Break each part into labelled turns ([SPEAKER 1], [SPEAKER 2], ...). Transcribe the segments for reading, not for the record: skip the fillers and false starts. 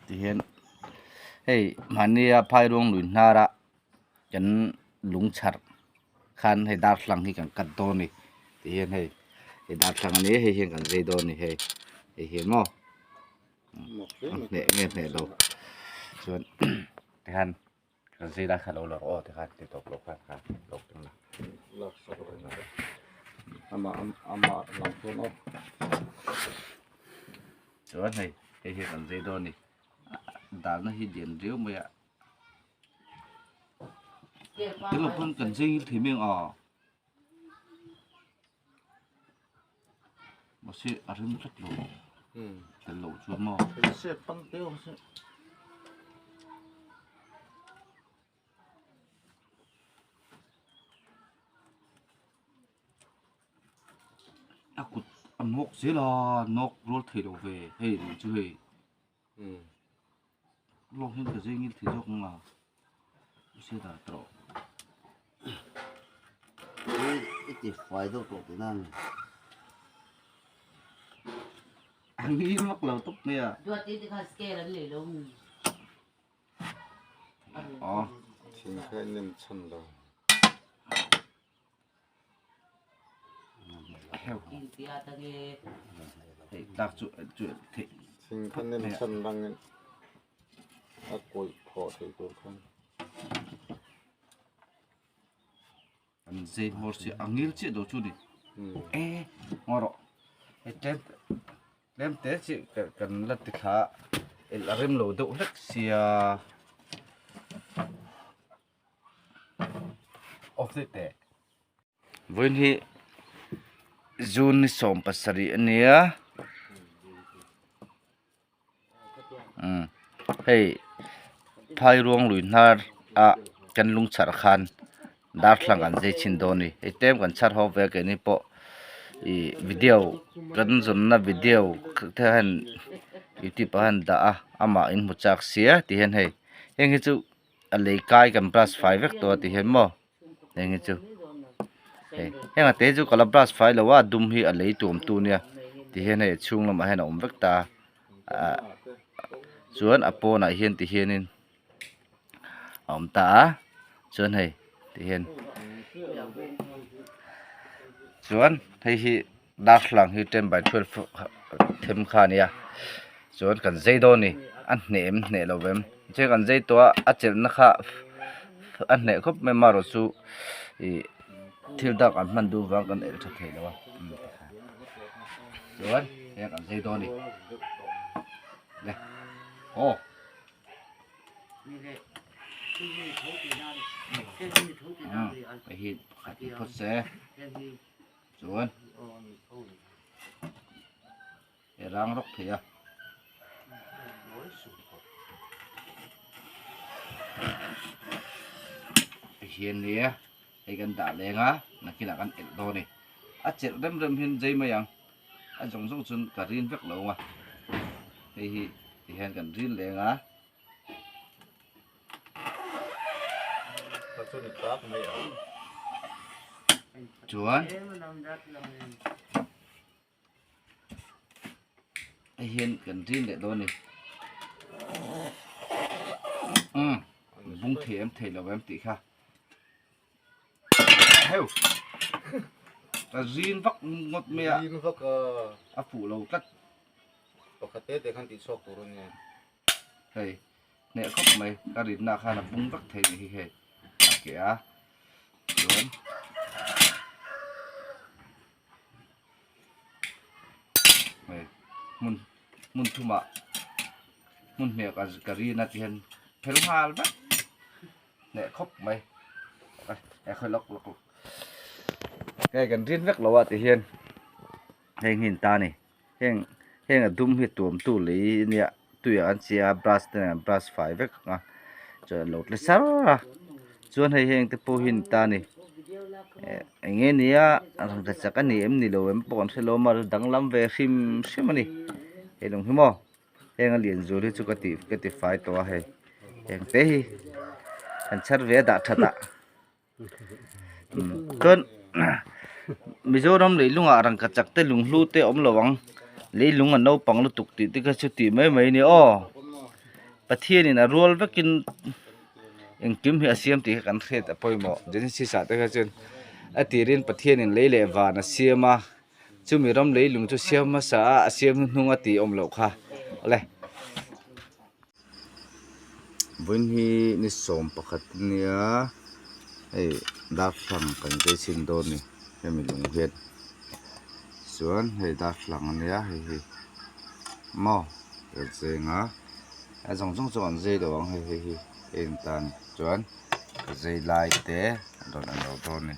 [SPEAKER 1] Tihian hei mahnia phairuang lui hnara kan lung chhar khan hei darthlalang hi kan cut dawn a ni tihian hei hei darthlalang a ni a hei hian kan zai dawn a ni hei hei hian maw hneh nge hneh lo chuan tikhan kan zai lai kha lo la rawh aw tikhan ti tawp lo khan kha lo keng la. Chuan hei hei hi kan zai dawn a ni dalna hi lian riau mai a. Tel pawn kan zai ngil thei mai ang a mahse a rem tlat lo tel loh chuan maw. A kut a nawk zel a nawk rual thei lo ve hei chu hei. Lawng hian ka zai ngil thei zawk ang a se dah tawh.
[SPEAKER 2] I ti fai deuh tawh tihna a ni.
[SPEAKER 1] A ngil vak lo tawp mai a.
[SPEAKER 3] Duat te khan scale an lei lo mi.
[SPEAKER 1] Aw.
[SPEAKER 4] Thing kha in nem chhan lo.
[SPEAKER 1] Hei tlak chu chu theih.
[SPEAKER 4] Thing kha nem chhan rangin a kawih phawh theih tur khan.
[SPEAKER 1] An zei hmawr si a ngil chiah do chu ni. E ngaw rawh. Hei tlem tlem te chi kan la ti thla a rem lo deuh hlek sia. Off daih teh. Vawiin hi June ni 17 a nia. Umm hei phairuang lui hnar ah kan lung chhar khan darthlalang an zai chhin dawn a ni. Hei tlem kan chhar ho ve a keini pawh ih video kan zawnna video te hian youtube ah hian dah a amah in hmu chak sia ti hian hei heng hi chu. A lei kai kan brush fai vek tawh a ti hian maw heng hi chu hei heng a te chu ka la brush fai lo a dum hi a lei tuam tu nia ti hian hei a chhung lamah hian a awm vek ta a ah chuan a pawnah hian ti hianin a awm ta a chuan hei ti hian chuan hei hi darthlalang hi ten by 12 them kha a nia chuan kan zai dawn a ni a hneh em hneh lo vem chuan kan zai tawh a a chelhna kha a hneh khawp mai amaherawh chu ih thil dang an hman duh vang kan elh tha thei lo a chuan heng kan zai dawn a ni le aw. Hei hi pakhat ni phawt se. Chuan he rang rawk thei a. Hian nia hei kan dah leng a nakinah kan elh dawn a ni. A chelh rem rem hian zai mai ang a zawng zawng chuan ka rin vek lo ang a. Hei hi tihian kan rin leng a. Chuan hei hian kan rin leh dawn a ni umm bung thei em thei lo em tih kha heu ka rin vak ngawt mai a a fuh lo tlat
[SPEAKER 4] pakhat te te khan tih chhuak tur a nia.
[SPEAKER 1] Hei hneh khawp mai ka rinna khan a bung vek thei ni hi hei a ke a chuan hei hmun hmun thumah hmun hmeh ka rin a ti hian phel nghal vek hneh khawp mai e khawi lawk lawk lawk hei kan rin vek lo a ti hian hei hi an ta a ni. Heng heng a dum hi tuamtu lei ania tuiah an chi a brush te nen an brush fai vek ang a chuan a lo tle sar a chuan hei heng te pawh hi an ta a ni eh eng nge nia rawn tla chak a ni em ni lo em pawh kan hre lo a danglam ve hrim hrim a ni hei lung hi maw heng a lian zul hi chu ka ti ka ti fai tawh a hei heng te hi an chhar ve a dah that ah. Chuan Mizoram leilungah rangka chak te lunghlu te awm lo ang leilung a naupang lutuk tih te kha chu tih mai mai a ni aw. Pathianin a rual vekin engkim hi a siam tih kha kan hriat a pawimawh. Genesis ah te kha chuan a tirin Pathianin lei leh van a siam a, chumi ram leilung chu siam hmasa a, a siam hnuhnung a tih awm loh kha awle. Vawiin hi ni 11 ania hei darthlalang kan zai chhin dawn a ni hemi lung hian chuan hei darthlalang ania hei hi maw ka cheng a a zawng zawng chu an zai lo ang hei hei hi a en tan chuan ka zai lai te a rawn ang lo dawn a ni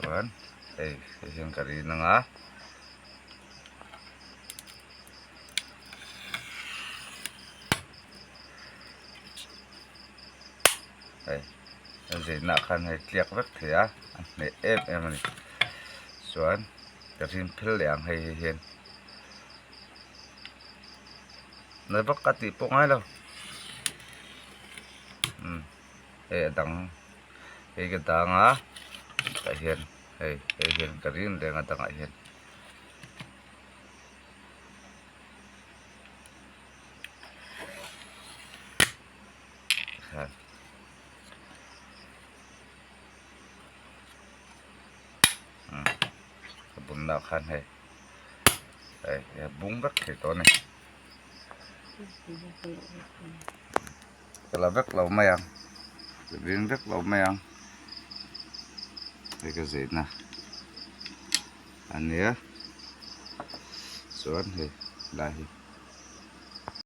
[SPEAKER 1] chuan hei hei hian ka rin ang a. Hei a zirna ah khan hei tliak vek thei a a hneh em em a ni chuan ka rin phel leh ang hei hei hian na vak ka tih pawh ngai lo umm hei a dang hei ka dang a tah hian hei hei hian ka rin reng a dangah hian. A bunna khan hei hei a bung vek thei tawh a ni ka la vek lo mai ang ka ring vek lo mai ang hei ka zeina a nia chuan hei lai hi.